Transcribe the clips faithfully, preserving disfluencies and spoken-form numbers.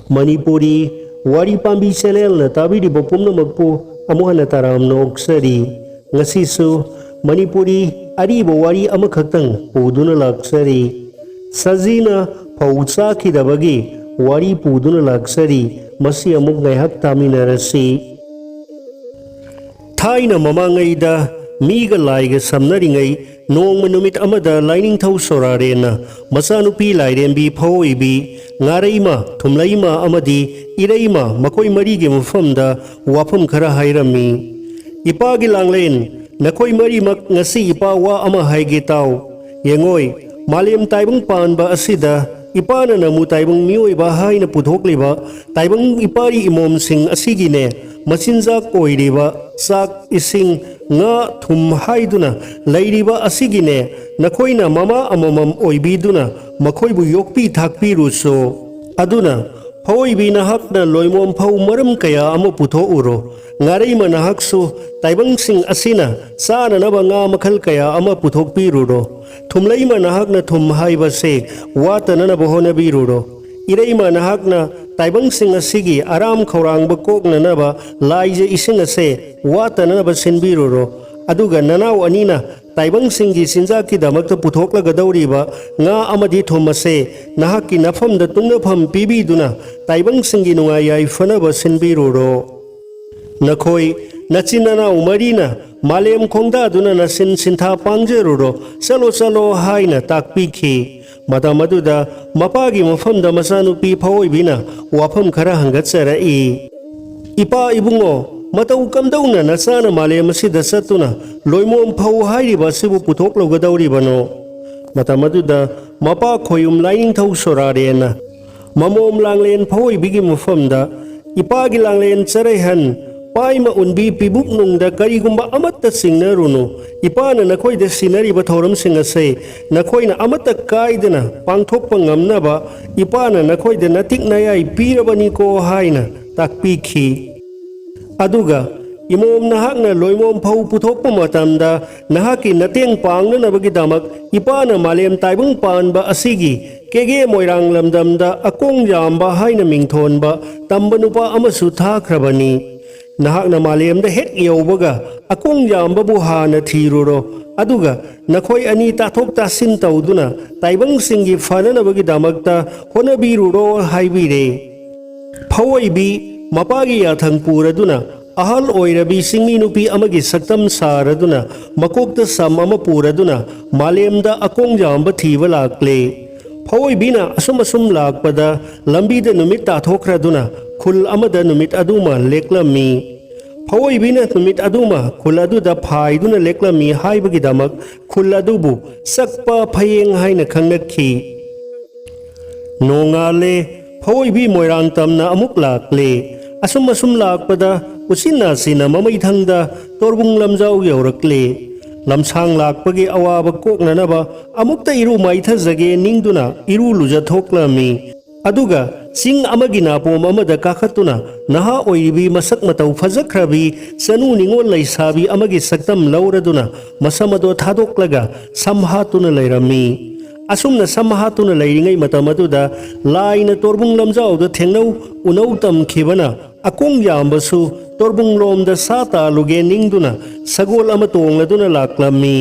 ꯃꯅꯤꯄꯨꯔꯤ ꯋꯥꯔꯤ ꯄꯥꯝꯕꯤ ꯆꯦꯅꯦꯜꯅ ꯇꯥꯕꯤꯔꯤꯕ ꯄꯨꯝꯅꯃꯛꯄꯨ ꯑꯃꯨꯛ ꯍꯟꯅ ꯇꯔꯥꯝꯅ ꯑꯣꯛꯆꯔꯤ꯫ ꯉꯁꯤꯁꯨ ꯃꯅꯤꯄꯨꯔꯤ ꯑꯔꯤꯕ ꯋꯥꯔꯤ ꯑꯃꯈꯛꯇꯪ ꯄꯨꯗꯨꯅ ꯂꯥꯛꯆꯔꯤ꯫ ꯁꯖꯤꯅ ꯐꯧ ꯆꯥꯈꯤꯗꯕꯒꯤ ꯋꯥꯔꯤ ꯄꯨꯗꯨꯅ ꯂꯥꯛꯆꯔꯤ꯫ ꯃꯁꯤ ꯑꯃꯨꯛ ꯉꯥꯏꯍꯥꯛ ꯇꯥꯃꯤꯟꯅꯔꯁꯤ꯫ ꯊꯥꯏꯅ ꯃꯃꯥꯡꯉꯩꯗ ꯃꯤꯒ ꯂꯥꯏꯒ ꯁꯝꯅꯔꯤꯉꯩ ꯅꯣꯡꯃ ꯅꯨꯃꯤꯠ ꯑꯃꯗ ꯂꯥꯏꯅꯤꯡꯊꯧ ꯁꯣꯔꯥꯔꯦꯟꯅ ꯃꯆꯥꯅꯨꯄꯤ ꯂꯥꯏꯔꯦꯝꯕꯤ ꯐꯑꯣꯏꯕꯤ, ꯉꯥꯔꯩꯃ, ꯊꯨꯝꯂꯩꯃ ꯑꯃꯗꯤ ꯏꯔꯩꯃ ꯃꯈꯣꯏ ꯃꯔꯤꯒꯤ ꯃꯐꯝꯗ ꯋꯥꯐꯝ ꯈꯔ ꯍꯥꯏꯔꯝꯃꯤ꯫ "ꯏꯄꯥꯒꯤ ꯂꯥꯡꯂꯦꯟ, ꯅꯈꯣꯏ ꯃꯔꯤꯃꯛ ꯉꯁꯤ ꯏꯄꯥ ꯋꯥ ꯑꯃ ꯍꯥꯏꯒꯦ ꯇꯥꯎ꯫ ꯌꯦꯡꯉꯣꯏ, ꯃꯥꯂꯦꯝ ꯇꯥꯏꯕꯪ ꯄꯥꯟꯕ ꯑꯁꯤꯗ ꯏꯄꯥꯅ ꯅꯃꯨ ꯇꯥꯏꯕꯪ ꯃꯤꯑꯣꯏꯕ ꯍꯥꯏꯅ ꯄꯨꯊꯣꯛꯂꯤꯕ ꯇꯥꯏꯕꯪ ꯏꯄꯥꯔꯤ ꯏꯃꯣꯝꯁꯤꯡ ꯑꯁꯤꯒꯤꯅꯦ ꯃꯆꯤꯟꯖꯥꯛ ꯑꯣꯏꯔꯤꯕ ꯆꯥꯛ, ꯏꯁꯤꯡ, ꯉꯥ, ꯊꯨꯝ ꯍꯥꯏꯗꯨꯅ ꯂꯩꯔꯤꯕ ꯑꯁꯤꯒꯤꯅꯦ ꯅꯈꯣꯏꯅ ꯃꯃꯥ ꯑꯃꯃꯝ ꯑꯣꯏꯕꯤꯗꯨꯅ ꯃꯈꯣꯏꯕꯨ ꯌꯣꯛꯄꯤ ꯊꯥꯛꯄꯤꯔꯨꯁꯨ꯫ ꯑꯗꯨꯅ ꯐꯑꯣꯏꯕꯤ ꯅꯍꯥꯛꯅ ꯂꯣꯏꯃꯣꯝ ꯐꯧ ꯃꯔꯝ ꯀꯌꯥ ꯑꯃ ꯄꯨꯊꯣꯛꯎꯔꯣ꯫ ꯉꯥꯔꯩꯃ ꯅꯍꯥꯛꯁꯨ ꯇꯥꯏꯕꯪꯁꯤꯡ ꯑꯁꯤꯅ ꯆꯥꯅꯅꯕ ꯉꯥ ꯃꯈꯜ ꯀꯌꯥ ꯑꯃ ꯄꯨꯊꯣꯛꯄꯤꯔꯨꯔꯣ꯫ ꯊꯨꯝꯂꯩꯃ ꯅꯍꯥꯛꯅ ꯊꯨꯝ ꯍꯥꯏꯕꯁꯦ ꯋꯥꯠꯇꯅꯅꯕ ꯍꯣꯠꯅꯕꯤꯔꯨꯔꯣ꯫ ꯏꯔꯩꯃ ꯅꯍꯥꯛꯅ ꯇꯥꯏꯕꯪꯁꯤꯡ ꯑꯁꯤꯒꯤ ꯑꯔꯥꯝ ꯈꯧꯔꯥꯡꯕ ꯀꯣꯛꯅꯅꯕ ꯂꯥꯏꯖ ꯏꯁꯤꯡ ꯑꯁꯦ ꯋꯥꯠꯇꯅꯅꯕ ꯁꯤꯟꯕꯤꯔꯨꯔꯣ꯫ ꯑꯗꯨꯒ ꯅꯅꯥꯎ ꯑꯅꯤꯅ ꯇꯥꯏꯕꯪꯁꯤꯡꯒꯤ ꯆꯤꯟꯖꯥꯛꯀꯤꯗꯃꯛꯇ ꯄꯨꯊꯣꯛꯂꯒꯗꯧꯔꯤꯕ ꯉꯥ ꯑꯃꯗꯤ ꯊꯨꯝ ꯑꯁꯦ ꯅꯍꯥꯛꯀꯤ ꯅꯐꯝꯗ ꯇꯨꯡꯅꯐꯝ ꯄꯤꯕꯤꯗꯨꯅ ꯇꯥꯏꯕꯪꯁꯤꯡꯒꯤ ꯅꯨꯡꯉꯥꯏ ꯌꯥꯏꯐꯅꯕ ꯁꯤꯟꯕꯤꯔꯨꯔꯣ꯫ ꯅꯈꯣꯏ ꯅꯆꯤꯟ ꯅꯅꯥꯎ ꯃꯔꯤꯅ ꯃꯥꯂꯦꯝ ꯈꯣꯡꯗꯥꯗꯨꯅ ꯅꯆꯤꯟ ꯁꯤꯟꯊꯥ ꯄꯥꯡꯖꯔꯨꯔꯣ, ꯆꯠꯂꯣ ꯆꯠꯂꯣ ꯍꯥꯏꯅ ꯇꯥꯛꯄꯤꯈꯤ꯫ ꯃꯇꯝ ꯑꯗꯨꯗ ꯃꯄꯥꯒꯤ ꯃꯐꯝꯗ ꯃꯆꯥꯅꯨꯄꯤ ꯐꯑꯣꯏꯕꯤꯅ ꯋꯥꯐꯝ ꯈꯔ ꯍꯪꯒꯠꯆꯔꯛꯏ꯫ "ꯏꯄꯥ ꯏꯕꯨꯡꯉꯣ, ꯃꯇꯧ ꯀꯝꯗꯧꯅ ꯅꯆꯥꯅ ꯃꯥꯂꯦꯝ ꯑꯁꯤꯗ ꯆꯠꯇꯨꯅ ꯂꯣꯏꯃꯣꯝ ꯐꯧ ꯍꯥꯏꯔꯤꯕ ꯑꯁꯤꯕꯨ ꯄꯨꯊꯣꯛꯂꯨꯒꯗꯧꯔꯤꯕꯅꯣ?" ꯃꯇꯝ ꯑꯗꯨꯗ ꯃꯄꯥ ꯈꯣꯌꯨꯝ ꯂꯥꯏꯅꯤꯡꯊꯧ ꯁꯣꯔꯥꯔꯦꯟꯅ ꯃꯃꯣꯝ ꯂꯥꯡꯂꯦꯟ ꯐꯑꯣꯏꯕꯤꯒꯤ ꯃꯐꯝꯗ, "ꯏꯄꯥꯒꯤ ꯂꯥꯡꯂꯦꯟ ꯆꯔꯩꯍꯟ, ꯄꯥꯏꯃ ꯎꯟꯕꯤ ꯄꯤꯕꯨꯛ ꯅꯨꯡꯗ ꯀꯔꯤꯒꯨꯝꯕ ꯑꯃꯠꯇ ꯆꯤꯡꯅꯔꯨꯅꯨ꯫ ꯏꯄꯥꯅ ꯅꯈꯣꯏꯗ ꯁꯤꯟꯅꯔꯤꯕ ꯊꯧꯔꯝꯁꯤꯡ ꯑꯁꯦ ꯅꯈꯣꯏꯅ ꯑꯃꯠꯇ ꯀꯥꯏꯗꯅ ꯄꯥꯡꯊꯣꯛꯄ ꯉꯝꯅꯕ ꯏꯄꯥꯅ ꯅꯈꯣꯏꯗ ꯅꯇꯤꯛ ꯅꯌꯥꯏ ꯄꯤꯔꯕꯅꯤꯀꯣ" ꯍꯥꯏꯅ ꯇꯥꯛꯄꯤꯈꯤ꯫ ꯑꯗꯨꯒ, "ꯏꯃꯣꯝ, ꯅꯍꯥꯛꯅ ꯂꯣꯏꯃꯣꯝ ꯐꯧ ꯄꯨꯊꯣꯛꯄ ꯃꯇꯝꯗ ꯅꯍꯥꯛꯀꯤ ꯅꯇꯦꯡ ꯄꯥꯡꯅꯅꯕꯒꯤꯗꯃꯛ ꯏꯄꯥꯅ ꯃꯥꯂꯦꯝ ꯇꯥꯏꯕꯪ ꯄꯥꯟꯕ ꯑꯁꯤꯒꯤ ꯀꯦꯒꯦ ꯃꯣꯏꯔꯥꯡ ꯂꯝꯗꯝꯗ ꯑꯀꯣꯡ ꯌꯥꯝꯕ ꯍꯥꯏꯅ ꯃꯤꯡꯊꯣꯟꯕ ꯇꯝꯕ ꯅꯨꯄꯥ ꯑꯃꯁꯨ ꯊꯥꯈ꯭ꯔꯕꯅꯤ꯫ ꯅꯍꯥꯛꯅ ꯃꯥꯂꯦꯝꯗ ꯍꯦꯛ ꯌꯧꯕꯒ ꯑꯀꯣꯡ ꯌꯥꯝꯕꯕꯨ ꯍꯥꯟꯅ ꯊꯤꯔꯨꯔꯣ, ꯑꯗꯨꯒ ꯅꯈꯣꯏ ꯑꯅꯤ ꯇꯥꯊꯣꯛ ꯇꯥꯁꯤꯟ ꯇꯧꯗꯨꯅ ꯇꯥꯏꯕꯪꯁꯤꯡꯒꯤ ꯐꯅꯅꯕꯒꯤꯗꯃꯛꯇ ꯍꯣꯠꯅꯕꯤꯔꯨꯔꯣ ꯍꯥꯏꯕꯤꯔꯦ꯫ ꯐꯑꯣꯏꯕꯤ ꯃꯄꯥꯒꯤ ꯌꯥꯊꯪ ꯄꯨꯔꯗꯨꯅ ꯑꯍꯜ ꯑꯣꯏꯔꯕꯤ ꯆꯤꯡꯃꯤ ꯅꯨꯄꯤ ꯑꯃꯒꯤ ꯁꯛꯇꯝ ꯁꯥꯔꯗꯨꯅ ꯃꯀꯣꯛꯇ ꯁꯝ ꯑꯃ ꯄꯨꯔꯗꯨꯅ ꯃꯥꯂꯦꯝꯗ ꯑꯀꯣꯡ ꯌꯥꯝꯕ ꯊꯤꯕ ꯂꯥꯛꯂꯦ꯫ ꯐꯑꯣꯏꯕꯤꯅ ꯑꯁꯨꯝ ꯑꯁꯨꯝ ꯂꯥꯛꯄꯗ ꯂꯝꯕꯤꯗ ꯅꯨꯃꯤꯠ ꯇꯥꯊꯣꯛꯈ꯭ꯔꯗꯨꯅ ꯈꯨꯜ ꯑꯃꯗ ꯅꯨꯃꯤꯠ ꯑꯗꯨꯃ ꯂꯦꯛꯂꯝꯃꯤ꯫ ꯐꯑꯣꯏꯕꯤꯅ ꯅꯨꯃꯤꯠ ꯑꯗꯨꯃ ꯈꯨꯜ ꯑꯗꯨꯗ ꯐꯥꯏꯗꯨꯅ ꯂꯦꯛꯂꯝꯃꯤ ꯍꯥꯏꯕꯒꯤꯗꯃꯛ ꯈꯨꯜ ꯑꯗꯨꯕꯨ ꯆꯛꯄ ꯐꯌꯦꯡ ꯍꯥꯏꯅ ꯈꯪꯅꯈꯤ꯫ ꯅꯣꯡꯉꯥꯜꯂꯦ꯫ ꯐꯑꯣꯏꯕꯤ ꯃꯣꯏꯔꯥꯡ ꯇꯝꯅ ꯑꯃꯨꯛ ꯂꯥꯛꯂꯦ꯫ ꯑꯁꯨꯝ ꯑꯁꯨꯝ ꯂꯥꯛꯄꯗ ꯎꯆꯤꯟ ꯅꯥꯆꯤꯟꯅ ꯃꯃꯩꯊꯪꯗ ꯇꯣꯔꯕꯨꯡ ꯂꯝꯖꯥꯎ ꯌꯧꯔꯛꯂꯦ꯫ ꯂꯝꯁꯥꯡ ꯂꯥꯛꯄꯒꯤ ꯑꯋꯥꯕ ꯀꯣꯛꯅꯅꯕ ꯑꯃꯨꯛꯇ ꯏꯔꯨ ꯃꯥꯏꯊꯖꯒꯦ ꯅꯤꯡꯗꯨꯅ ꯏꯔꯨ ꯂꯨꯖꯊꯣꯛꯂꯝꯃꯤ꯫ ꯑꯗꯨꯒ ꯆꯤꯡ ꯑꯃꯒꯤ ꯅꯥꯄꯣꯝ ꯑꯃꯗ ꯀꯥꯈꯠꯇꯨꯅ ꯅꯍꯥ ꯑꯣꯏꯔꯤꯕꯤ ꯃꯁꯛ ꯃꯇꯧ ꯐꯖꯈ꯭ꯔꯕꯤ ꯆꯅꯨ ꯅꯤꯉꯣꯜ ꯂꯩꯁꯥꯕꯤ ꯑꯃꯒꯤ ꯁꯛꯇꯝ ꯂꯧꯔꯗꯨꯅ ꯃꯁꯝ ꯑꯗꯣ ꯊꯥꯗꯣꯛꯂꯒ ꯁꯝ ꯍꯥꯠꯇꯨꯅ ꯂꯩꯔꯝꯃꯤ꯫ ꯑꯁꯨꯝꯅ ꯁꯝ ꯍꯥꯠꯇꯨꯅ ꯂꯩꯔꯤꯉꯩ ꯃꯇꯝ ꯑꯗꯨꯗ ꯂꯥꯏꯅ ꯇꯣꯔꯕꯨꯡ ꯂꯝꯖꯥꯎꯗ ꯊꯦꯡꯅꯧ ꯎꯅꯧ ꯇꯝꯈꯤꯕꯅ ꯑꯀꯣꯡ ꯌꯥꯝꯕꯁꯨ ꯇꯣꯔꯕꯨꯡꯂꯣꯝꯗ ꯁꯥ ꯇꯥꯜꯂꯨꯒꯦ ꯅꯤꯡꯗꯨꯅ ꯁꯒꯣꯜ ꯑꯃ ꯇꯣꯡꯂꯗꯨꯅ ꯂꯥꯛꯂꯝꯃꯤ꯫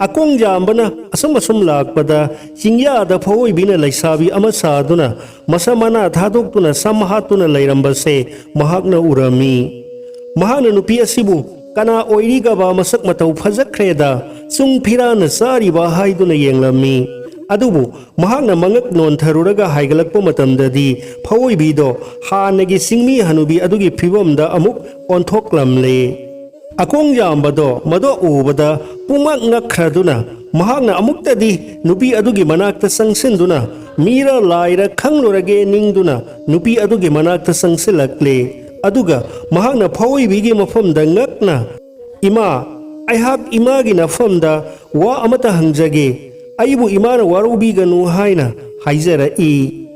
ꯑꯀꯣꯡ ꯌꯥꯝꯕꯅ ꯑꯁꯨꯝ ꯑꯁꯨꯝ ꯂꯥꯛꯄꯗ ꯆꯤꯡꯌꯥꯗ ꯐꯑꯣꯏꯕꯤꯅ ꯂꯩꯁꯥꯕꯤ ꯑꯃ ꯁꯥꯗꯨꯅ ꯃꯁꯝ ꯃꯅꯥ ꯊꯥꯗꯣꯛꯇꯨꯅ ꯁꯝ ꯍꯥꯠꯇꯨꯅ ꯂꯩꯔꯝꯕꯁꯦ ꯃꯍꯥꯛꯅ ꯎꯔꯝꯃꯤ꯫ ꯃꯍꯥꯛꯅ ꯅꯨꯄꯤ ꯑꯁꯤꯕꯨ ꯀꯅꯥ ꯑꯣꯏꯔꯤꯒꯕ ꯃꯁꯛ ꯃꯇꯧ ꯐꯖꯈ꯭ꯔꯦꯗ, ꯆꯨꯡ ꯐꯤꯔꯥꯅ ꯆꯥꯔꯤꯕ ꯍꯥꯏꯗꯨꯅ ꯌꯦꯡꯂꯝꯃꯤ꯫ ꯑꯗꯨꯕꯨ ꯃꯍꯥꯛꯅ ꯃꯉꯛ ꯅꯣꯟꯊꯔꯨꯔꯒ ꯍꯥꯏꯒꯠꯂꯛꯄ ꯃꯇꯝꯗꯗꯤ ꯐꯑꯣꯏꯕꯤꯗꯣ ꯍꯥꯟꯅꯒꯤ ꯆꯤꯡꯃꯤ ꯍꯅꯨꯕꯤ ꯑꯗꯨꯒꯤ ꯐꯤꯕꯝꯗ ꯑꯃꯨꯛ ꯑꯣꯟꯊꯣꯛꯂꯝꯂꯦ꯫ ꯑꯀꯣꯡ ꯌꯥꯝꯕꯗꯣ ꯃꯗꯣ ꯎꯕꯗ ꯄꯨꯡꯉꯛ ꯉꯛꯈ꯭ꯔꯗꯨꯅ ꯃꯍꯥꯛꯅ ꯑꯃꯨꯛꯇꯗꯤ ꯅꯨꯄꯤ ꯑꯗꯨꯒꯤ ꯃꯅꯥꯛꯇ ꯆꯪꯁꯤꯟꯗꯨꯅ ꯃꯤꯔ ꯂꯥꯏꯔ ꯈꯪꯂꯨꯔꯒꯦ ꯅꯤꯡꯗꯨꯅ ꯅꯨꯄꯤ ꯑꯗꯨꯒꯤ ꯃꯅꯥꯛꯇ ꯆꯪꯁꯤꯜꯂꯛꯂꯦ꯫ ꯑꯗꯨꯒ ꯃꯍꯥꯛꯅ ꯐꯑꯣꯏꯕꯤꯒꯤ ꯃꯐꯝꯗ ꯉꯛꯅ, "ꯏꯃꯥ, ꯑꯩꯍꯥꯛ ꯏꯃꯥꯒꯤ ꯅꯐꯝꯗ ꯋꯥ ꯑꯃꯇ ꯍꯪꯖꯒꯦ, ꯑꯩꯕꯨ ꯏꯃꯥꯅ ꯋꯥꯔꯧꯕꯤꯒꯅꯨ" ꯍꯥꯏꯅ ꯍꯥꯏꯖꯔꯛꯏ꯫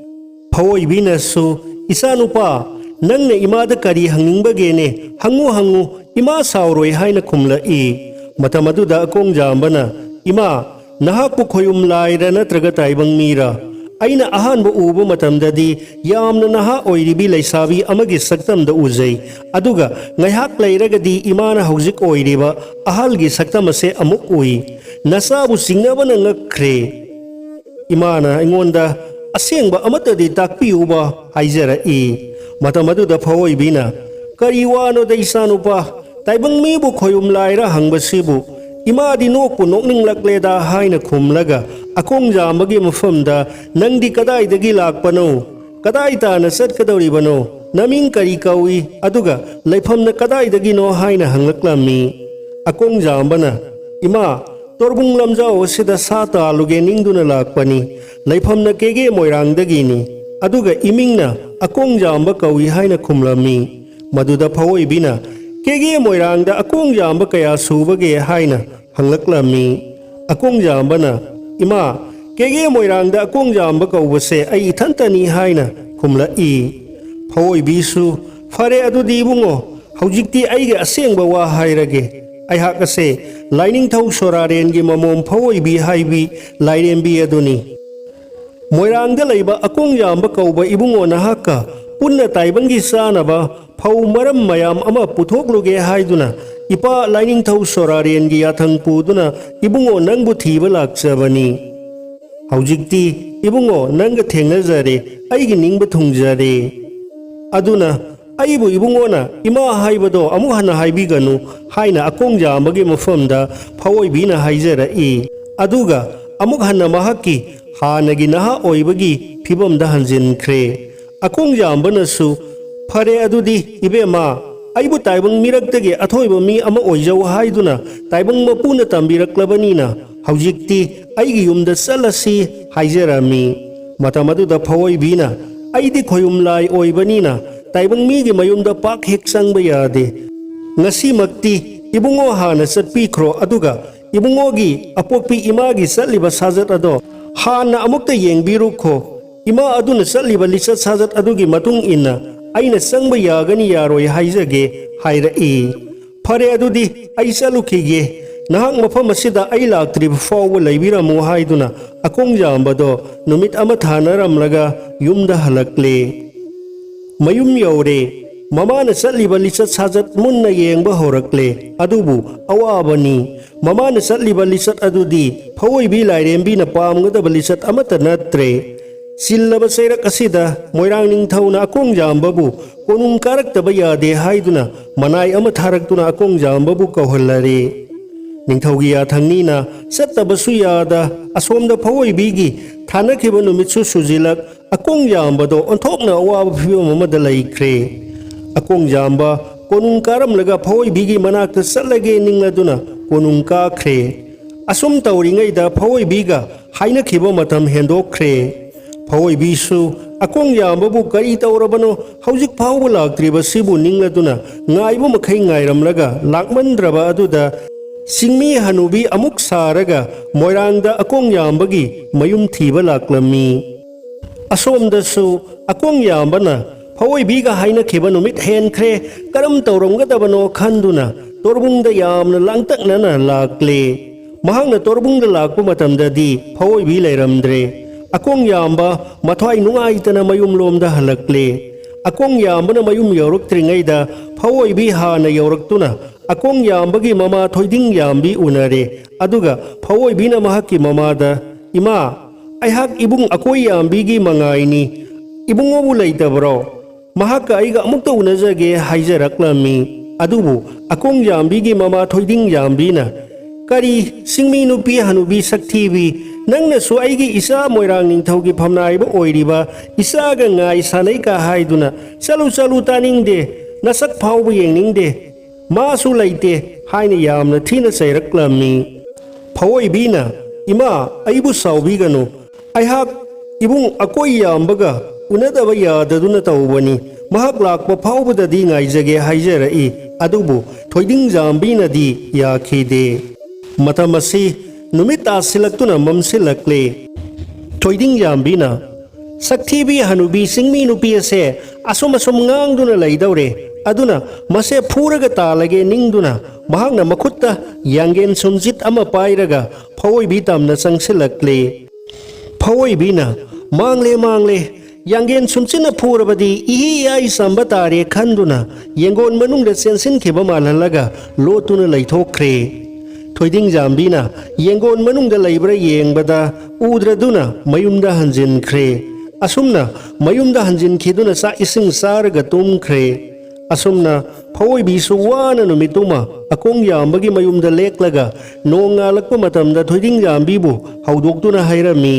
ꯐꯑꯣꯏꯕꯤꯅꯁꯨ, "ꯏꯆꯥꯅꯨꯄꯥ, ꯅꯪꯅ ꯏꯃꯥꯗ ꯀꯔꯤ ꯍꯪꯅꯤꯡꯕꯒꯦꯅꯦ? ꯍꯪꯉꯨ, ꯍꯪꯉꯨ, ꯏꯃꯥ ꯁꯥꯎꯔꯣꯏ" ꯍꯥꯏꯅ ꯈꯨꯝꯂꯛꯏ꯫ ꯃꯇꯝ ꯑꯗꯨꯗ ꯑꯀꯣꯡꯖꯥꯝꯕꯅ, "ꯏꯃꯥ, ꯅꯍꯥꯛꯄꯨ ꯈꯣꯌꯨꯝ ꯂꯥꯏꯔ ꯅꯠꯇ꯭ꯔꯒ ꯇꯥꯏꯕꯪ ꯃꯤꯔ?" ꯑꯩꯅ ꯑꯍꯥꯟꯕ ꯎꯕ ꯃꯇꯝꯗꯗꯤ ꯌꯥꯝꯅ ꯅꯍꯥ ꯑꯣꯏꯔꯤꯕꯤ ꯂꯩꯁꯥꯕꯤ ꯑꯃꯒꯤ ꯁꯛꯇꯝꯗ ꯎꯖꯩ, ꯑꯗꯨꯒ ꯉꯥꯏꯍꯥꯛ ꯂꯩꯔꯒꯗꯤ ꯏꯃꯥꯅ ꯍꯧꯖꯤꯛ ꯑꯣꯏꯔꯤꯕ ꯑꯍꯜꯒꯤ ꯁꯛꯇꯝ ꯑꯁꯦ ꯑꯃꯨꯛ ꯎꯏ꯫ ꯅꯆꯥꯕꯨ ꯆꯤꯡꯅꯕꯅ ꯉꯛꯈ꯭ꯔꯦ꯫ ꯏꯃꯥꯅ ꯑꯩꯉꯣꯟꯗ "ꯑꯁꯦꯡꯕ ꯑꯃꯠꯇꯗꯤ ꯇꯥꯛꯄꯤꯌꯨꯕ" ꯍꯥꯏꯖꯔꯛꯏ꯫ ꯃꯇꯝ ꯑꯗꯨꯗ ꯐꯑꯣꯏꯕꯤꯅ, "ꯀꯔꯤ ꯋꯥꯅꯣꯗ ꯏꯆꯥꯅꯨꯄꯥ, ꯇꯥꯏꯕꯪ ꯃꯤꯕꯨ ꯈꯣꯌꯨꯝ ꯂꯥꯏꯔ ꯍꯪꯕꯁꯤꯕꯨ? ꯏꯃꯥꯗꯤ ꯅꯣꯛꯄꯨ ꯅꯣꯛꯅꯤꯡꯂꯛꯂꯦꯗ" ꯍꯥꯏꯅ ꯈꯨꯝꯂꯒ, ꯑꯀꯣꯡꯖꯥꯝꯕꯒꯤ ꯃꯐꯝꯗ, "ꯅꯪꯗꯤ ꯀꯗꯥꯏꯗꯒꯤ ꯂꯥꯛꯄꯅꯣ? ꯀꯗꯥꯏ ꯇꯥꯅ ꯆꯠꯀꯗꯧꯔꯤꯕꯅꯣ? ꯅꯃꯤꯡ ꯀꯔꯤ ꯀꯧꯏ? ꯑꯗꯨꯒ ꯂꯩꯐꯝꯅ ꯀꯗꯥꯏꯗꯒꯤꯅꯣ?" ꯍꯥꯏꯅ ꯍꯪꯂꯛꯂꯝꯃꯤ꯫ ꯑꯀꯣꯡꯖꯥꯝꯕꯅ, "ꯏꯃꯥ, ꯇꯣꯔꯕꯨꯡ ꯂꯝꯖꯥꯎ ꯑꯁꯤꯗ ꯁꯥ ꯇꯥꯜꯂꯨꯒꯦ ꯅꯤꯡꯗꯨꯅ ꯂꯥꯛꯄꯅꯤ꯫ ꯂꯩꯐꯝꯅ ꯀꯦꯒꯦ ꯃꯣꯏꯔꯥꯡꯗꯒꯤꯅꯤ꯫ ꯑꯗꯨꯒ ꯏꯃꯤꯡꯅ ꯑꯀꯣꯡꯖꯥꯝꯕ ꯀꯧꯏ" ꯍꯥꯏꯅ ꯈꯨꯝꯂꯝꯃꯤ꯫ ꯃꯗꯨꯗ ꯐꯑꯣꯏꯕꯤꯅ, "ꯀꯦꯒꯦ ꯃꯣꯏꯔꯥꯡꯗ ꯑꯀꯣꯡꯖꯥꯝꯕ ꯀꯌꯥ ꯁꯨꯕꯒꯦ?" ꯍꯥꯏꯅ ꯍꯪꯂꯛꯂꯝꯃꯤ꯫ ꯑꯀꯣꯡꯖꯥꯝꯕꯅ, "ꯏꯃꯥ, ꯀꯦꯒꯦ ꯃꯣꯏꯔꯥꯡꯗ ꯑꯀꯣꯡꯖꯥꯝꯕ ꯀꯧꯕꯁꯦ ꯑꯩ ꯏꯊꯟꯇꯅꯤ" ꯍꯥꯏꯅ ꯈꯨꯝꯂꯛꯏ꯫ ꯐꯑꯣꯏꯕꯤꯁꯨ, "ꯐꯔꯦ ꯑꯗꯨꯗꯤ ꯏꯕꯨꯡꯉꯣ, ꯍꯧꯖꯤꯛꯇꯤ ꯑꯩꯒꯤ ꯑꯁꯦꯡꯕ ꯋꯥ ꯍꯥꯏꯔꯒꯦ꯫ ꯑꯩꯍꯥꯛ ꯑꯁꯦ ꯂꯥꯏꯅꯤꯡꯊꯧ ꯁꯣꯔꯥꯔꯦꯟꯒꯤ ꯃꯃꯣꯝ ꯐꯑꯣꯏꯕꯤ ꯍꯥꯏꯕꯤ ꯂꯥꯏꯔꯦꯝꯕꯤ ꯑꯗꯨꯅꯤ꯫ ꯃꯣꯏꯔꯥꯡꯗ ꯂꯩꯕ ꯑꯀꯣꯡꯖꯥꯝꯕ ꯀꯧꯕ ꯏꯕꯨꯡꯉꯣ ꯅꯍꯥꯛꯀ ꯄꯨꯟꯅ ꯇꯥꯏꯕꯪꯒꯤ ꯆꯥꯅꯕ ꯐꯧ ꯃꯔꯝ ꯃꯌꯥꯝ ꯑꯃ ꯄꯨꯊꯣꯛꯂꯨꯒꯦ ꯍꯥꯏꯗꯨꯅ ꯏꯄꯥ ꯂꯥꯏꯅꯤꯡꯊꯧ ꯁꯣꯔꯥꯔꯦꯟꯒꯤ ꯌꯥꯊꯪ ꯄꯨꯗꯨꯅ ꯏꯕꯨꯡꯉꯣ ꯅꯪꯕꯨ ꯊꯤꯕ ꯂꯥꯛꯆꯕꯅꯤ꯫ ꯍꯧꯖꯤꯛꯇꯤ ꯏꯕꯨꯡꯉꯣ ꯅꯪꯒ ꯊꯦꯡꯅꯖꯔꯦ, ꯑꯩꯒꯤ ꯅꯤꯡꯕ ꯊꯨꯡꯖꯔꯦ꯫ ꯑꯗꯨꯅ ꯑꯩꯕꯨ ꯏꯕꯨꯡꯉꯣꯅ ꯏꯃꯥ ꯍꯥꯏꯕꯗꯣ ꯑꯃꯨꯛ ꯍꯟꯅ ꯍꯥꯏꯕꯤꯒꯅꯨ" ꯍꯥꯏꯅ ꯑꯀꯣꯡꯖꯥꯝꯕꯒꯤ ꯃꯐꯝꯗ ꯐꯑꯣꯏꯕꯤꯅ ꯍꯥꯏꯖꯔꯛꯏ꯫ ꯑꯗꯨꯒ ꯑꯃꯨꯛ ꯍꯟꯅ ꯃꯍꯥꯛꯀꯤ ꯍꯥꯟꯅꯒꯤ ꯅꯍꯥ ꯑꯣꯏꯕꯒꯤ ꯐꯤꯕꯝꯗ ꯍꯟꯖꯤꯟꯈ꯭ꯔꯦ꯫ ꯑꯀꯣꯡꯖꯥꯝꯕꯅꯁꯨ, "ꯐꯔꯦ ꯑꯗꯨꯗꯤ ꯏꯕꯦꯝꯃ, ꯑꯩꯕꯨ ꯇꯥꯏꯕꯪ ꯃꯤꯔꯛꯇꯒꯤ ꯑꯊꯣꯏꯕ ꯃꯤ ꯑꯃ ꯑꯣꯏꯖꯧ ꯍꯥꯏꯗꯨꯅ ꯇꯥꯏꯕꯪ ꯃꯄꯨꯅ ꯇꯝꯕꯤꯔꯛꯂꯕꯅꯤꯅ ꯍꯧꯖꯤꯛꯇꯤ ꯑꯩꯒꯤ ꯌꯨꯝꯗ ꯆꯠꯂꯁꯤ" ꯍꯥꯏꯖꯔꯝꯃꯤ꯫ ꯃꯇꯝ ꯑꯗꯨꯗ ꯐꯑꯣꯏꯕꯤꯅ, "ꯑꯩꯗꯤ ꯈꯣꯌꯨꯝ ꯂꯥꯏ ꯑꯣꯏꯕꯅꯤꯅ ꯇꯥꯏꯕꯪ ꯃꯤꯒꯤ ꯃꯌꯨꯝꯗ ꯄꯥꯛ ꯍꯦꯛ ꯆꯪꯕ ꯌꯥꯗꯦ꯫ ꯉꯁꯤꯃꯛꯇꯤ ꯏꯕꯨꯡꯉꯣ ꯍꯥꯟꯅ ꯆꯠꯄꯤꯈ꯭ꯔꯣ, ꯑꯗꯨꯒ ꯏꯕꯨꯡꯉꯣꯒꯤ ꯑꯄꯣꯛꯄꯤ ꯏꯃꯥꯒꯤ ꯆꯠꯂꯤꯕ ꯁꯥꯖꯠ ꯑꯗꯣ ꯍꯥꯟꯅ ꯑꯃꯨꯛꯇ ꯌꯦꯡꯕꯤꯔꯨꯈꯣ꯫ ꯏꯃꯥ ꯑꯗꯨꯅ ꯆꯠꯂꯤꯕ ꯂꯤꯆꯠ ꯁꯥꯖꯠ ꯑꯗꯨꯒꯤ ꯃꯇꯨꯡ ꯏꯟꯅ ꯑꯩꯅ ꯆꯪꯕ ꯌꯥꯒꯅꯤ ꯌꯥꯔꯣꯏ ꯍꯥꯏꯖꯒꯦ" ꯍꯥꯏꯔꯛꯏ꯫ "ꯐꯔꯦ ꯑꯗꯨꯗꯤ ꯑꯩ ꯆꯠꯂꯨꯈꯤꯒꯦ꯫ "ꯅꯍꯥꯛ ꯃꯐꯝ ꯑꯁꯤꯗ ꯑꯩ ꯂꯥꯛꯇ꯭ꯔꯤꯕ ꯐꯥꯎꯕ ꯂꯩꯕꯤꯔꯝꯃꯨ" ꯍꯥꯏꯗꯨꯅ ꯑꯀꯣꯡꯖꯥꯝꯕꯗꯣ ꯅꯨꯃꯤꯠ ꯑꯃ ꯊꯥꯅꯔꯝꯂꯒ ꯌꯨꯝꯗ ꯍꯜꯂꯛꯂꯦ꯫ ꯃꯌꯨꯝ ꯌꯧꯔꯦ꯫ ꯃꯃꯥꯅ ꯆꯠꯂꯤꯕ ꯂꯤꯆꯠ ꯁꯥꯖꯠ ꯃꯨꯟꯅ ꯌꯦꯡꯕ ꯍꯧꯔꯛꯂꯦ꯫ ꯑꯗꯨꯕꯨ ꯑꯋꯥꯕꯅꯤ꯫ ꯃꯃꯥꯅ ꯆꯠꯂꯤꯕ ꯂꯤꯆꯠ ꯑꯗꯨꯗꯤ ꯐꯑꯣꯏꯕꯤ ꯂꯥꯏꯔꯦꯝꯕꯤꯅ ꯄꯥꯝꯒꯗꯕ ꯂꯤꯆꯠ ꯑꯃꯠꯇ ꯅꯠꯇ꯭ꯔꯦ꯫ ꯆꯤꯜꯂꯕ ꯆꯩꯔꯛ ꯑꯁꯤꯗ ꯃꯣꯏꯔꯥꯡ ꯅꯤꯡꯊꯧꯅ ꯑꯀꯣꯡꯖꯥꯝꯕꯕꯨ ꯀꯣꯅꯨꯡ ꯀꯥꯔꯛꯇꯕ ꯌꯥꯗꯦ ꯍꯥꯏꯗꯨꯅ ꯃꯅꯥꯏ ꯑꯃ ꯊꯥꯔꯛꯇꯨꯅ ꯑꯀꯣꯡꯖꯥꯝꯕꯕꯨ ꯀꯧꯍꯜꯂꯔꯦ꯫ ꯅꯤꯡꯊꯧꯒꯤ ꯌꯥꯊꯪꯅꯤꯅ ꯆꯠꯇꯕꯁꯨ ꯌꯥꯗ, ꯑꯁꯣꯝꯗ ꯐꯑꯣꯏꯕꯤꯒꯤ ꯊꯥꯅꯈꯤꯕ ꯅꯨꯃꯤꯠꯁꯨ ꯁꯨꯖꯤꯜꯂꯛ, ꯑꯀꯣꯡꯖꯥꯝꯕꯗꯣ ꯑꯣꯟꯊꯣꯛꯅ ꯑꯋꯥꯕ ꯐꯤꯕꯝ ꯑꯃꯗ ꯂꯩꯈ꯭ꯔꯦ꯫ ꯑꯀꯣꯡꯖꯥꯝꯕ ꯀꯣꯅꯨꯡ ꯀꯥꯔꯝꯂꯒ ꯐꯑꯣꯏꯕꯤꯒꯤ ꯃꯅꯥꯛꯇ ꯆꯠꯂꯒꯦ ꯅꯤꯡꯂꯗꯨꯅ ꯀꯣꯅꯨꯡ ꯀꯥꯈ꯭ꯔꯦ꯫ ꯑꯁꯨꯝ ꯇꯧꯔꯤꯉꯩꯗ ꯐꯑꯣꯏꯕꯤꯒ ꯍꯥꯏꯅꯈꯤꯕ ꯃꯇꯝ ꯍꯦꯟꯗꯣꯛꯈ꯭ꯔꯦ꯫ ꯐꯑꯣꯏꯕꯤꯁꯨ ꯑꯀꯣꯡꯖꯥꯝꯕꯕꯨ ꯀꯔꯤ ꯇꯧꯔꯕꯅꯣ, ꯍꯧꯖꯤꯛ ꯐꯥꯎꯕ ꯂꯥꯛꯇ꯭ꯔꯤꯕꯁꯤꯕꯨ ꯅꯤꯡꯂꯗꯨꯅ ꯉꯥꯏꯕ ꯃꯈꯩ ꯉꯥꯏꯔꯝꯂꯒ ꯂꯥꯛꯃꯟꯗ꯭ꯔꯕ ꯑꯗꯨꯗ ꯆꯤꯡꯃꯤ ꯍꯅꯨꯕꯤ ꯑꯃꯨꯛ ꯁꯥꯔꯒ ꯃꯣꯏꯔꯥꯡꯗ ꯑꯀꯣꯡꯌꯥꯝꯕꯒꯤ ꯃꯌꯨꯝ ꯊꯤꯕ ꯂꯥꯛꯂꯝꯃꯤ꯫ ꯑꯁꯣꯝꯗꯁꯨ ꯑꯀꯣꯡꯌꯥꯝꯕꯅ ꯐꯑꯣꯏꯕꯤꯒ ꯍꯥꯏꯅꯈꯤꯕ ꯅꯨꯃꯤꯠ ꯍꯦꯟꯈ꯭ꯔꯦ, ꯀꯔꯝ ꯇꯧꯔꯝꯒꯗꯕꯅꯣ ꯈꯟꯗꯨꯅ ꯇꯣꯔꯕꯨꯡꯗ ꯌꯥꯝꯅ ꯂꯥꯡꯇꯛꯅꯅ ꯂꯥꯛꯂꯦ꯫ ꯃꯍꯥꯛꯅ ꯇꯣꯔꯕꯨꯡꯗ ꯂꯥꯛꯄ ꯃꯇꯝꯗꯗꯤ ꯐꯑꯣꯏꯕꯤ ꯂꯩꯔꯝꯗ꯭ꯔꯦ꯫ ꯑꯀꯣꯡꯌꯥꯝꯕ ꯃꯊ꯭ꯋꯥꯏ ꯅꯨꯡꯉꯥꯏꯇꯅ ꯃꯌꯨꯝꯂꯣꯝꯗ ꯍꯜꯂꯛꯂꯦ꯫ ꯑꯀꯣꯡꯌꯥꯝꯕꯅ ꯃꯌꯨꯝ ꯌꯧꯔꯛꯇ꯭ꯔꯤꯉꯩꯗ ꯐꯑꯣꯏꯕꯤ ꯍꯥꯟꯅ ꯌꯧꯔꯛꯇꯨꯅ ꯑꯀꯣꯡꯌꯥꯝꯕꯒꯤ ꯃꯃꯥ ꯊꯣꯏꯗꯤꯡꯌꯥꯝꯕꯤ ꯎꯅꯔꯦ꯫ ꯑꯗꯨꯒ ꯐꯑꯣꯏꯕꯤꯅ ꯃꯍꯥꯛꯀꯤ ꯃꯃꯥꯗ, "ꯏꯃꯥ, ꯑꯩꯍꯥꯛ ꯏꯕꯨꯡ ꯑꯀꯣꯏꯌꯥꯝꯕꯤꯒꯤ ꯃꯉꯥꯏꯅꯤ꯫ ꯏꯕꯨꯡꯉꯣꯕꯨ ꯂꯩꯇꯕ꯭ꯔꯣ? ꯃꯍꯥꯛꯀ ꯑꯩꯒ ꯑꯃꯨꯛꯇ ꯎꯅꯖꯒꯦ" ꯍꯥꯏꯖꯔꯛꯂꯝꯃꯤ꯫ ꯑꯗꯨꯕꯨ ꯑꯀꯣꯡꯌꯥꯝꯕꯤꯒꯤ ꯃꯃꯥ ꯊꯣꯏꯗꯤꯡꯌꯥꯝꯕꯤꯅ, "ꯀꯔꯤ ꯆꯤꯡꯃꯤ ꯅꯨꯄꯤ ꯍꯅꯨꯕꯤ ꯁꯛꯊꯤꯕꯤ, ꯅꯪꯅꯁꯨ ꯑꯩꯒꯤ ꯏꯆꯥ ꯃꯣꯏꯔꯥꯡ ꯅꯤꯡꯊꯧꯒꯤ ꯐꯝꯅꯥꯏꯕ ꯑꯣꯏꯔꯤꯕ ꯏꯆꯥꯒ ꯉꯥꯏ ꯁꯥꯟꯅꯩꯀ ꯍꯥꯏꯗꯨꯅ, ꯆꯠꯂꯨ ꯆꯠꯂꯨ, ꯇꯥꯅꯤꯡꯗꯦ, ꯅꯁꯛ ꯐꯥꯎꯕ ꯌꯦꯡꯅꯤꯡꯗꯦ, ꯃꯥꯁꯨ ꯂꯩꯇꯦ" ꯍꯥꯏꯅ ꯌꯥꯝꯅ ꯊꯤꯅ ꯆꯩꯔꯛꯂꯝꯃꯤ꯫ ꯐꯑꯣꯏꯕꯤꯅ, "ꯏꯃꯥ, ꯑꯩꯕꯨ ꯁꯥꯎꯕꯤꯒꯅꯨ꯫ ꯑꯩꯍꯥꯛ ꯏꯕꯨꯡ ꯑꯀꯣꯏ ꯌꯥꯝꯕꯒ ꯎꯅꯗꯕ ꯌꯥꯗꯗꯨꯅ ꯇꯧꯕꯅꯤ꯫ ꯃꯍꯥꯛ ꯂꯥꯛꯄ ꯐꯥꯎꯕꯗꯗꯤ ꯉꯥꯏꯖꯒꯦ" ꯍꯥꯏꯖꯔꯛꯏ꯫ ꯑꯗꯨꯕꯨ ꯊꯣꯏꯗꯤꯡ ꯌꯥꯝꯕꯤꯅꯗꯤ ꯌꯥꯈꯤꯗꯦ꯫ ꯃꯇꯝ ꯑꯁꯤ ꯅꯨꯃꯤꯠ ꯇꯥꯁꯤꯜꯂꯛꯇꯨꯅ ꯃꯝꯁꯤꯜꯂꯛꯂꯦ꯫ ꯊꯣꯏꯗꯤꯡ ꯌꯥꯝꯕꯤꯅ, "ꯁꯛꯊꯤꯕꯤ ꯍꯅꯨꯕꯤ ꯆꯤꯡꯃꯤ ꯅꯨꯄꯤ ꯑꯁꯦ ꯑꯁꯨꯝ ꯑꯁꯨꯝ ꯉꯥꯡꯗꯨꯅ ꯂꯩꯗꯧꯔꯦ꯫ ꯑꯗꯨꯅ ꯃꯁꯦ ꯐꯨꯔꯒ ꯇꯥꯜꯂꯒꯦ ꯅꯤꯡꯗꯨꯅ ꯃꯍꯥꯛꯅ ꯃꯈꯨꯠꯇ ꯌꯥꯡꯒꯦꯟ ꯁꯨꯝꯆꯤꯠ ꯑꯃ ꯄꯥꯏꯔꯒ ꯐꯑꯣꯏꯕꯤ ꯇꯝꯅ ꯆꯪꯁꯤꯜꯂꯛꯂꯦ꯫ ꯐꯑꯣꯏꯕꯤꯅ, "ꯃꯥꯡꯂꯦ, ꯃꯥꯡꯂꯦ, ꯌꯥꯡꯒꯦꯟ ꯁꯨꯝꯆꯤꯠꯅ ꯐꯨꯔꯕꯗꯤ ꯏꯍꯤ ꯏꯌꯥꯏ ꯆꯝꯕ ꯇꯥꯔꯦ" ꯈꯟꯗꯨꯅ ꯌꯦꯡꯒꯣꯟ ꯃꯅꯨꯡꯗ ꯆꯦꯟꯁꯤꯟꯈꯤꯕ ꯃꯥꯜꯍꯜꯂꯒ ꯂꯣꯠꯇꯨꯅ ꯂꯩꯊꯣꯛꯈ꯭ꯔꯦ꯫ ꯊꯣꯏꯗꯤꯡꯖꯥꯝꯕꯤꯅ ꯌꯦꯡꯒꯣꯟ ꯃꯅꯨꯡꯗ ꯂꯩꯕ꯭ꯔꯥ ꯌꯦꯡꯕꯗ ꯎꯗ꯭ꯔꯗꯨꯅ ꯃꯌꯨꯝꯗ ꯍꯟꯖꯤꯟꯈ꯭ꯔꯦ꯫ ꯑꯁꯨꯝꯅ ꯃꯌꯨꯝꯗ ꯍꯟꯖꯤꯟꯈꯤꯗꯨꯅ ꯆꯥꯛ ꯏꯁꯤꯡ ꯆꯥꯔꯒ ꯇꯨꯝꯈ꯭ꯔꯦ꯫ ꯑꯁꯨꯝꯅ ꯐꯑꯣꯏꯕꯤꯁꯨ ꯋꯥꯅ ꯅꯨꯃꯤꯠꯇꯨꯃ ꯑꯀꯣꯡ ꯌꯥꯝꯕꯒꯤ ꯃꯌꯨꯝꯗ ꯂꯦꯛꯂꯒ ꯅꯣꯡ ꯉꯥꯜꯂꯛꯄ ꯃꯇꯝꯗ ꯊꯣꯏꯗꯤꯡꯖꯥꯝꯕꯤꯕꯨ ꯍꯧꯗꯣꯛꯇꯨꯅ ꯍꯥꯏꯔꯝꯃꯤ,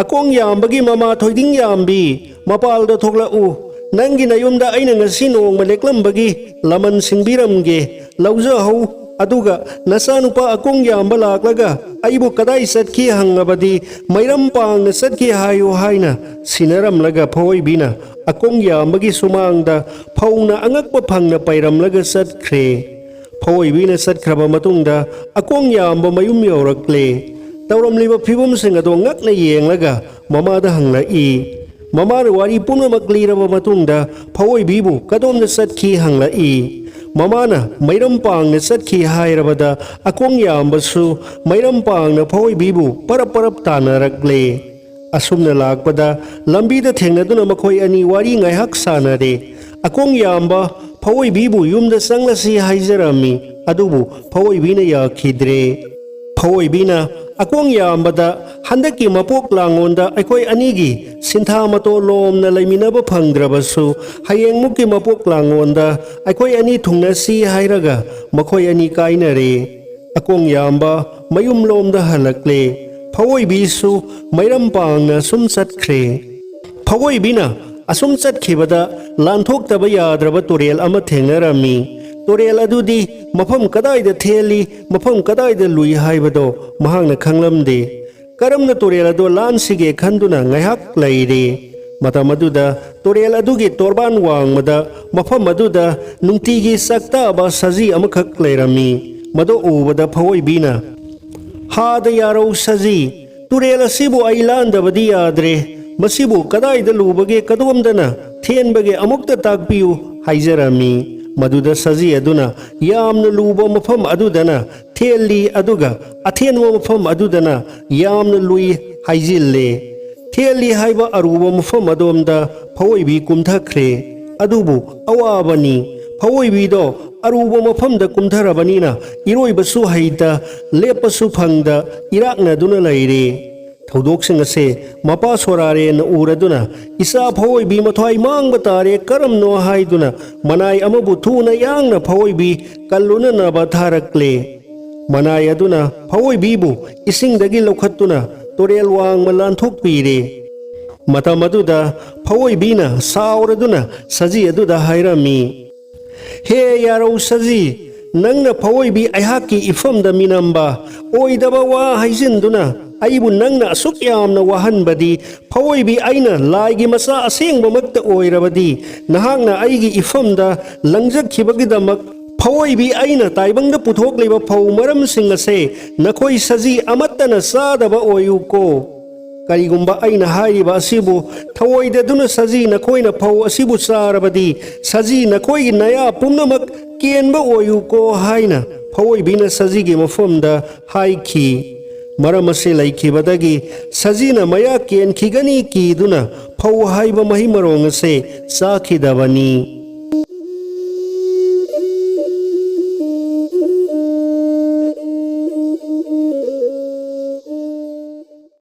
"ꯑꯀꯣꯡ ꯌꯥꯝꯕꯒꯤ ꯃꯃꯥ ꯊꯣꯏꯗꯤꯡ ꯌꯥꯝꯕꯤ, ꯃꯄꯥꯜꯗ ꯊꯣꯛꯂꯛꯎ꯫ ꯅꯪꯒꯤ ꯅꯌꯨꯝꯗ ꯑꯩꯅ ꯉꯁꯤ ꯅꯣꯡꯃ ꯂꯦꯛꯂꯝꯕꯒꯤ ꯂꯃꯟ ꯁꯤꯡꯕꯤꯔꯝꯒꯦ꯫ ꯂꯧꯖꯍꯧ꯫ ꯑꯗꯨꯒ ꯅꯆꯥꯅꯨꯄꯥ ꯑꯀꯣꯡ ꯌꯥꯝꯕ ꯂꯥꯛꯂꯒ ꯑꯩꯕꯨ ꯀꯗꯥꯏ ꯆꯠꯈꯤ ꯍꯪꯉꯕꯗꯤ ꯃꯩꯔꯝ ꯄꯥꯡꯅ ꯆꯠꯈꯤ ꯍꯥꯏꯌꯨ" ꯍꯥꯏꯅ ꯁꯤꯟꯅꯔꯝꯂꯒ ꯐꯑꯣꯏꯕꯤꯅ ꯑꯀꯣꯡ ꯌꯥꯝꯕꯒꯤ ꯁꯨꯃꯥꯡꯗ ꯐꯧꯅ ꯑꯉꯛꯄ ꯐꯪꯅ ꯄꯩꯔꯝꯂꯒ ꯆꯠꯈ꯭ꯔꯦ꯫ ꯐꯑꯣꯏꯕꯤꯅ ꯆꯠꯈ꯭ꯔꯕ ꯃꯇꯨꯡꯗ ꯑꯀꯣꯡ ꯌꯥꯝꯕ ꯃꯌꯨꯝ ꯌꯧꯔꯛꯂꯦ꯫ ꯇꯧꯔꯝꯂꯤꯕ ꯐꯤꯕꯝꯁꯤꯡ ꯑꯗꯣ ꯉꯛꯅ ꯌꯦꯡꯂꯒ ꯃꯃꯥꯗ ꯍꯪꯂꯛꯏ꯫ ꯃꯃꯥꯅ ꯋꯥꯔꯤ ꯄꯨꯝꯅꯃꯛ ꯂꯤꯔꯕ ꯃꯇꯨꯡꯗ ꯐꯑꯣꯏꯕꯤꯕꯨ ꯀꯗꯣꯝꯗ ꯆꯠꯈꯤ ꯍꯪꯂꯛꯏ꯫ ꯃꯃꯥꯅ ꯃꯩꯔꯝ ꯄꯥꯡꯅ ꯆꯠꯈꯤ ꯍꯥꯏꯔꯕꯗ ꯑꯀꯣꯡ ꯌꯥꯝꯕꯁꯨ ꯃꯩꯔꯝ ꯄꯥꯡꯅ ꯐꯑꯣꯏꯕꯤꯕꯨ ꯄꯔꯞ ꯄꯔꯞ ꯇꯥꯟꯅꯔꯛꯂꯦ꯫ ꯑꯁꯨꯝꯅ ꯂꯥꯛꯄꯗ ꯂꯝꯕꯤꯗ ꯊꯦꯡꯅꯗꯨꯅ ꯃꯈꯣꯏ ꯑꯅꯤ ꯋꯥꯔꯤ ꯉꯥꯏꯍꯥꯛ ꯁꯥꯟꯅꯔꯦ꯫ ꯑꯀꯣꯡ ꯌꯥꯝꯕ ꯐꯑꯣꯏꯕꯤꯕꯨ ꯌꯨꯝꯗ ꯆꯪꯂꯁꯤ ꯍꯥꯏꯖꯔꯝꯃꯤ, ꯑꯗꯨꯕꯨ ꯐꯑꯣꯏꯕꯤꯅ ꯌꯥꯈꯤꯗ꯭ꯔꯦ꯫ ꯐꯑꯣꯏꯕꯤꯅ ꯑꯀꯣꯡ ꯌꯥꯝꯕꯗ, "ꯍꯟꯗꯛꯀꯤ ꯃꯄꯣꯛ ꯂꯥꯡꯉꯣꯟꯗ ꯑꯩꯈꯣꯏ ꯑꯅꯤꯒꯤ ꯁꯤꯟꯊꯥ ꯃꯇꯣ ꯂꯣꯝꯅ ꯂꯩꯃꯤꯟꯅꯕ ꯐꯪꯗ꯭ꯔꯕꯁꯨ, ꯍꯌꯦꯡꯃꯨꯛꯀꯤ ꯃꯄꯣꯛ ꯂꯥꯡꯉꯣꯟꯗ ꯑꯩꯈꯣꯏ ꯑꯅꯤ ꯊꯨꯡꯅꯁꯤ" ꯍꯥꯏꯔꯒ ꯃꯈꯣꯏ ꯑꯅꯤ ꯀꯥꯏꯅꯔꯦ꯫ ꯑꯀꯣꯡ ꯌꯥꯝꯕ ꯃꯌꯨꯝꯂꯣꯝꯗ ꯍꯜꯂꯛꯂꯦ꯫ ꯐꯑꯣꯏꯕꯤꯁꯨ ꯃꯩꯔꯝ ꯄꯥꯡꯅ ꯁꯨꯝ ꯆꯠꯈ꯭ꯔꯦ꯫ ꯐꯑꯣꯏꯕꯤꯅ ꯑꯁꯨꯝ ꯆꯠꯈꯤꯕꯗ ꯂꯥꯟꯊꯣꯛꯇꯕ ꯌꯥꯗ꯭ꯔꯕ ꯇꯨꯔꯦꯜ ꯑꯃ ꯊꯦꯡꯅꯔꯝꯃꯤ꯫ ꯇꯨꯔꯦꯜ ꯑꯗꯨꯗꯤ ꯃꯐꯝ ꯀꯗꯥꯏꯗ ꯊꯦꯜꯂꯤ, ꯃꯐꯝ ꯀꯗꯥꯏꯗ ꯂꯨꯏ ꯍꯥꯏꯕꯗꯣ ꯃꯍꯥꯛꯅ ꯈꯪꯂꯝꯗꯦ꯫ ꯀꯔꯝꯅ ꯇꯨꯔꯦꯜ ꯑꯗꯣ ꯂꯥꯟꯁꯤꯒꯦ ꯈꯟꯗꯨꯅ ꯉꯥꯏꯍꯥꯛ ꯂꯩꯔꯦ꯫ ꯃꯇꯝ ꯑꯗꯨꯗ ꯇꯨꯔꯦꯜ ꯑꯗꯨꯒꯤ ꯇꯣꯔꯕꯥꯟ ꯋꯥꯡꯃꯗ ꯃꯐꯝ ꯑꯗꯨꯗ ꯅꯨꯡꯇꯤꯒꯤ ꯆꯥꯛꯇꯥꯕ ꯁꯖꯤ ꯑꯃꯈꯛ ꯂꯩꯔꯝꯃꯤ꯫ ꯃꯗꯨ ꯎꯕꯗ ꯐꯑꯣꯏꯕꯤꯅ, "ꯍꯥꯗ ꯌꯥꯔꯧ ꯁꯖꯤ, ꯇꯨꯔꯦꯜ ꯑꯁꯤꯕꯨ ꯑꯩ ꯂꯥꯟꯗꯕꯗꯤ ꯌꯥꯗ꯭ꯔꯦ꯫ ꯃꯁꯤꯕꯨ ꯀꯗꯥꯏꯗ ꯂꯨꯕꯒꯦ, ꯀꯗꯣꯝꯗꯅ ꯊꯦꯟꯕꯒꯦ ꯑꯃꯨꯛꯇ ꯇꯥꯛꯄꯤꯌꯨ" ꯍꯥꯏꯖꯔꯝꯃꯤ꯫ ꯃꯗꯨꯗ ꯁꯖꯤ ꯑꯗꯨꯅ ꯌꯥꯝꯅ ꯂꯨꯕ ꯃꯐꯝ ꯑꯗꯨꯗꯅ ꯊꯦꯜꯂꯤ, ꯑꯗꯨꯒ ꯑꯊꯦꯟꯕ ꯃꯐꯝ ꯑꯗꯨꯗꯅ ꯌꯥꯝꯅ ꯂꯨꯏ ꯍꯥꯏꯖꯤꯜꯂꯦ꯫ ꯊꯦꯜꯂꯤ ꯍꯥꯏꯕ ꯑꯔꯨꯕ ꯃꯐꯝ ꯑꯗꯣꯝꯗ ꯐꯑꯣꯏꯕꯤ ꯀꯨꯝꯊꯈ꯭ꯔꯦ꯫ ꯑꯗꯨꯕꯨ ꯑꯋꯥꯕꯅꯤ꯫ ꯐꯑꯣꯏꯕꯤꯗꯣ ꯑꯔꯨꯕ ꯃꯐꯝꯗ ꯀꯨꯝꯊꯔꯕꯅꯤꯅ ꯏꯔꯣꯏꯕꯁꯨ ꯍꯩꯇ, ꯂꯦꯞꯄꯁꯨ ꯐꯪꯗ ꯏꯔꯥꯛꯅꯗꯨꯅ ꯂꯩꯔꯦ꯫ ꯊꯧꯗꯣꯛꯁꯤꯡ ꯑꯁꯦ ꯃꯄꯥ ꯁꯣꯔꯥꯔꯦꯟꯅ ꯎꯔꯗꯨꯅ, "ꯏꯆꯥ ꯐꯑꯣꯏꯕꯤ ꯃꯊ꯭ꯋꯥꯏ ꯃꯥꯡꯕ ꯇꯥꯔꯦ, ꯀꯔꯝꯅꯣ?" ꯍꯥꯏꯗꯨꯅ ꯃꯅꯥꯏ ꯑꯃꯕꯨ ꯊꯨꯅ ꯌꯥꯡꯅ ꯐꯑꯣꯏꯕꯤ ꯀꯜꯂꯨꯅꯅꯕ ꯊꯥꯔꯛꯂꯦ꯫ ꯃꯅꯥꯏ ꯑꯗꯨꯅ ꯐꯑꯣꯏꯕꯤꯕꯨ ꯏꯁꯤꯡꯗꯒꯤ ꯂꯧꯈꯠꯇꯨꯅ ꯇꯨꯔꯦꯜ ꯋꯥꯡꯃ ꯂꯥꯟꯊꯣꯛꯄꯤꯔꯦ꯫ ꯃꯇꯝ ꯑꯗꯨꯗ ꯐꯑꯣꯏꯕꯤꯅ ꯁꯥꯎꯔꯗꯨꯅ ꯁꯖꯤ ꯑꯗꯨꯗ ꯍꯥꯏꯔꯝꯃꯤ, "ꯍꯦ ꯌꯥꯔꯧ ꯁꯖꯤ, ꯅꯪꯅ ꯐꯑꯣꯏꯕꯤ ꯑꯩꯍꯥꯛꯀꯤ ꯏꯐꯝꯗ ꯃꯤꯅꯝꯕ, ꯑꯣꯏꯗꯕ ꯋꯥ ꯍꯥꯏꯖꯤꯟꯗꯨꯅ ꯑꯩꯕꯨ ꯅꯪꯅ ꯑꯁꯨꯛ ꯌꯥꯝꯅ ꯋꯥꯍꯟꯕꯗꯤ, ꯐꯑꯣꯏꯕꯤ ꯑꯩꯅ ꯂꯥꯏꯒꯤ ꯃꯆꯥ ꯑꯁꯦꯡꯕꯃꯛꯇ ꯑꯣꯏꯔꯕꯗꯤ, ꯅꯍꯥꯛꯅ ꯑꯩꯒꯤ ꯏꯐꯝꯗ ꯂꯪꯖꯈꯤꯕꯒꯤꯗꯃꯛ ꯐꯑꯣꯏꯕꯤ ꯑꯩꯅ ꯇꯥꯏꯕꯪꯗ ꯄꯨꯊꯣꯛꯂꯤꯕ ꯐꯧ ꯃꯔꯝꯁꯤꯡ ꯑꯁꯦ ꯅꯈꯣꯏ ꯁꯖꯤ ꯑꯃꯠꯇꯅ ꯆꯥꯗꯕ ꯑꯣꯏꯌꯨꯀꯣ꯫ ꯀꯔꯤꯒꯨꯝꯕ ꯑꯩꯅ ꯍꯥꯏꯔꯤꯕ ꯑꯁꯤꯕꯨ ꯊꯧꯑꯣꯏꯗꯗꯨꯅ ꯁꯖꯤ ꯅꯈꯣꯏꯅ ꯐꯧ ꯑꯁꯤꯕꯨ ꯆꯥꯔꯕꯗꯤ, ꯁꯖꯤ ꯅꯈꯣꯏꯒꯤ ꯅꯌꯥ ꯄꯨꯝꯅꯃꯛ ꯀꯦꯟꯕ ꯑꯣꯏꯌꯨꯀꯣ" ꯍꯥꯏꯅ ꯐꯑꯣꯏꯕꯤꯅ ꯁꯖꯤꯒꯤ ꯃꯐꯝꯗ ꯍꯥꯏꯈꯤ꯫ ꯃꯔꯝ ꯑꯁꯤ ꯂꯩꯈꯤꯕꯗꯒꯤ ꯁꯖꯤꯅ ꯃꯌꯥ ꯀꯦꯟꯈꯤꯒꯅꯤ ꯀꯤꯗꯨꯅ ꯐꯧ ꯍꯥꯏꯕ ꯃꯍꯩ ꯃꯔꯣꯡ ꯑꯁꯦ ꯆꯥꯈꯤꯗꯕꯅꯤ꯫